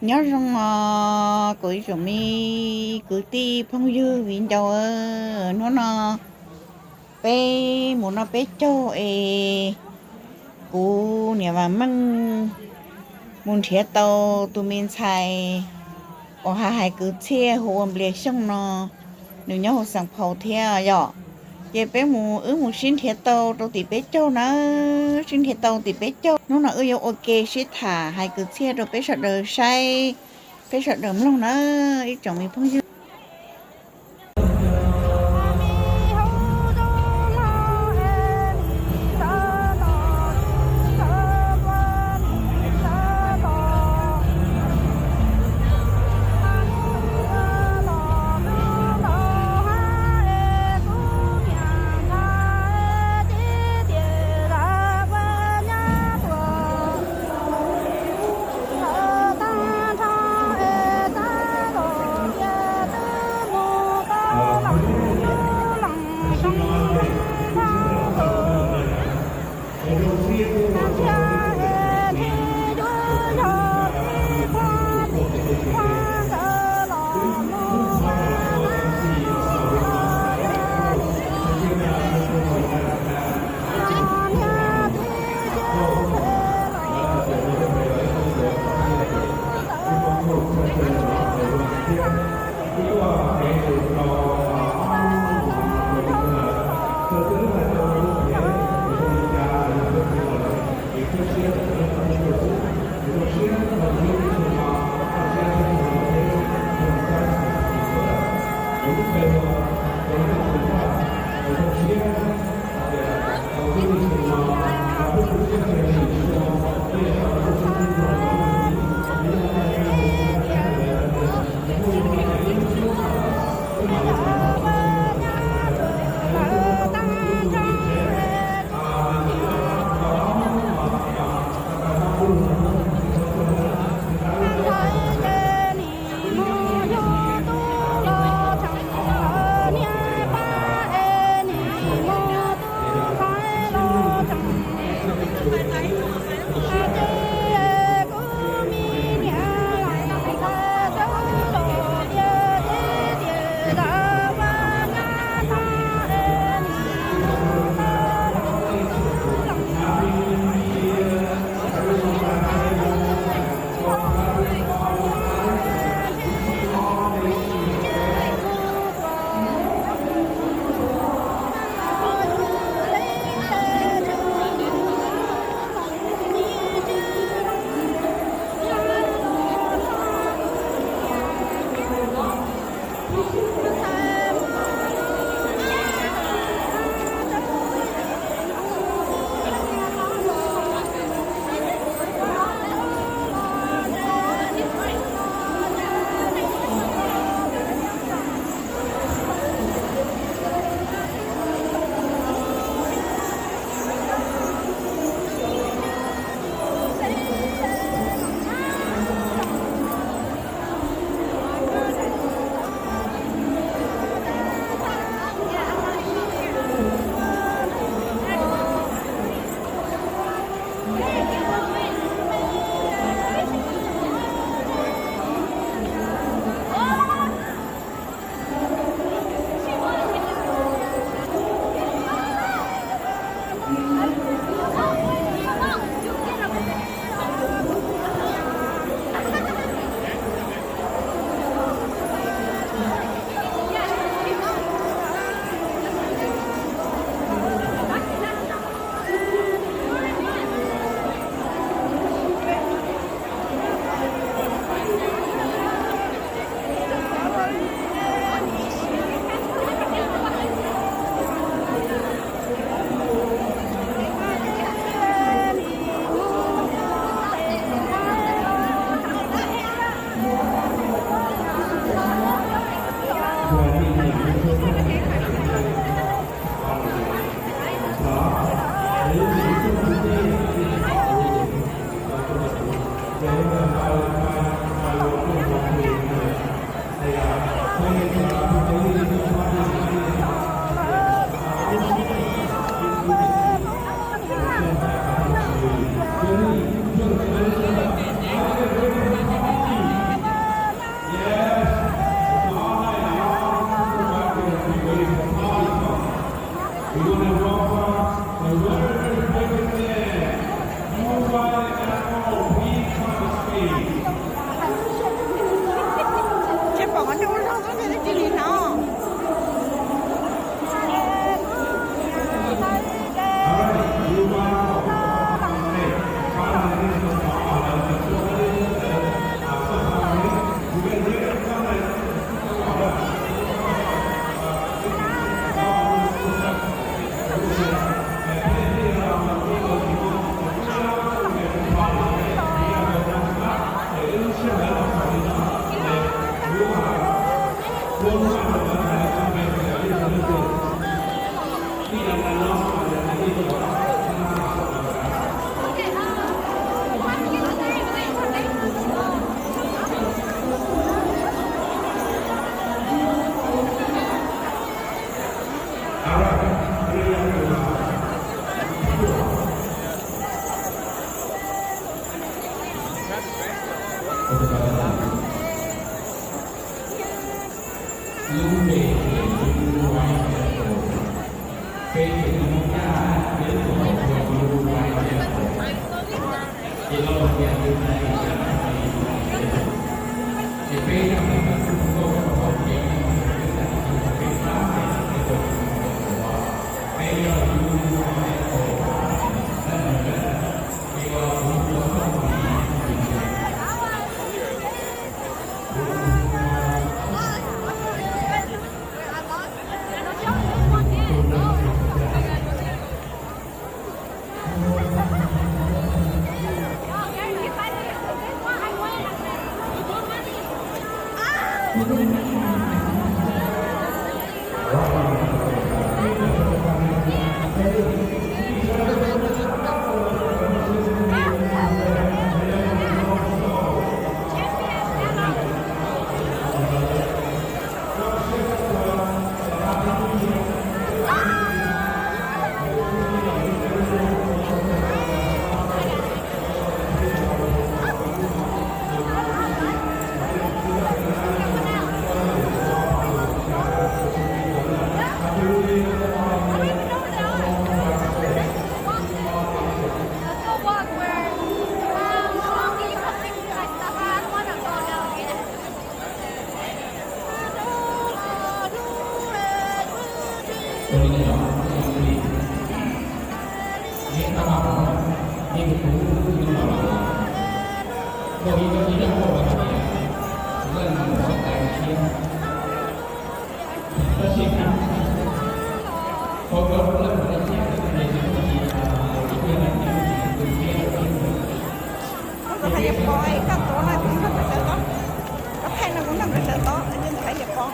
Nyob zoo os kuv ib tsoom me kwv tij phooj ywg viv ncaus, hnub no peb mus noj peb caug es kuv niam Vam Meej mus nrhiav tau tus me ntxhais uas hais hais kwv txhiaj hu ua Nplias Xyooj no, nws nyob hauv Xeem Phaus thiab yom. Ces peb mus, wb mus sib nrhiav tau rau tim peb caug na, sib nrhiav tau tim peb caug. Hnub no wb yuav ua ke sib tham hais kwv txhiaj rau peb sawv daws saib, peb sawv daws mloog na ib tsoom me phooj ywg. Lub npe ces Blue White Apple. Peb ces Hmoob Nyab, peb tus hauv ua Blue White Apple. Ces lo lus tias tus nais yam li nais, ces peb yog peb tus nkauj hauv kev, peb yog Blue White Apple, ces kuv ua Kuv hais tias pom, koj tuav no kuv nrog nkawd sawv tod, koj thaij no kuv nrog nkawd sawv tod, yeej hais tias pom.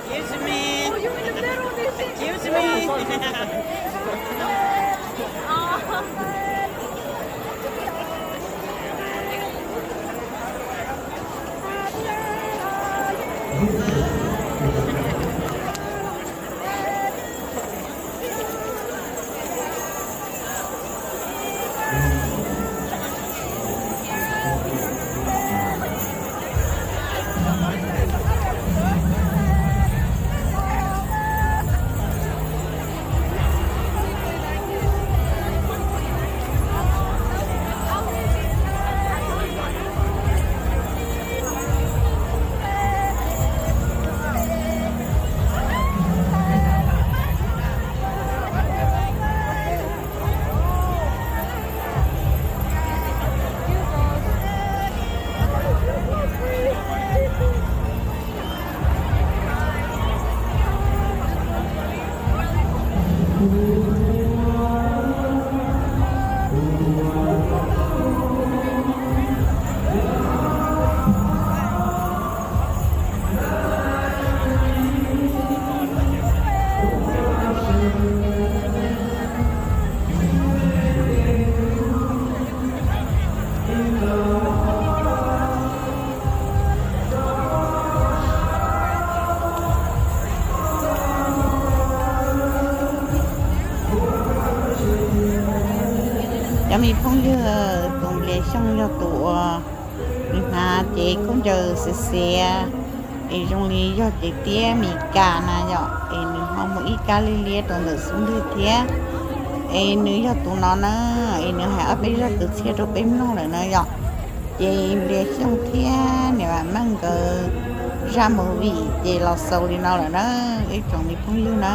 Excuse me. Excuse me. Me phooj ywg, tus Nplias Xyooj yog tus uas nws hnav cev khaub ncaws xiav xiav es zoo li yog cev tiab Mis Kas na yom, es nws ho muaj ib kab liab liab rau ntawm xub ntiag thiab. Es nws yog tus no na, es nws hais ob peb zaj kwv txhiaj rau peb mloog lawm na yom. Ces Nplias Xyooj thiab niam Vam Meej nkawd zaj movie ces los xaus li no lawm na, ib tsoom me phooj ywg na.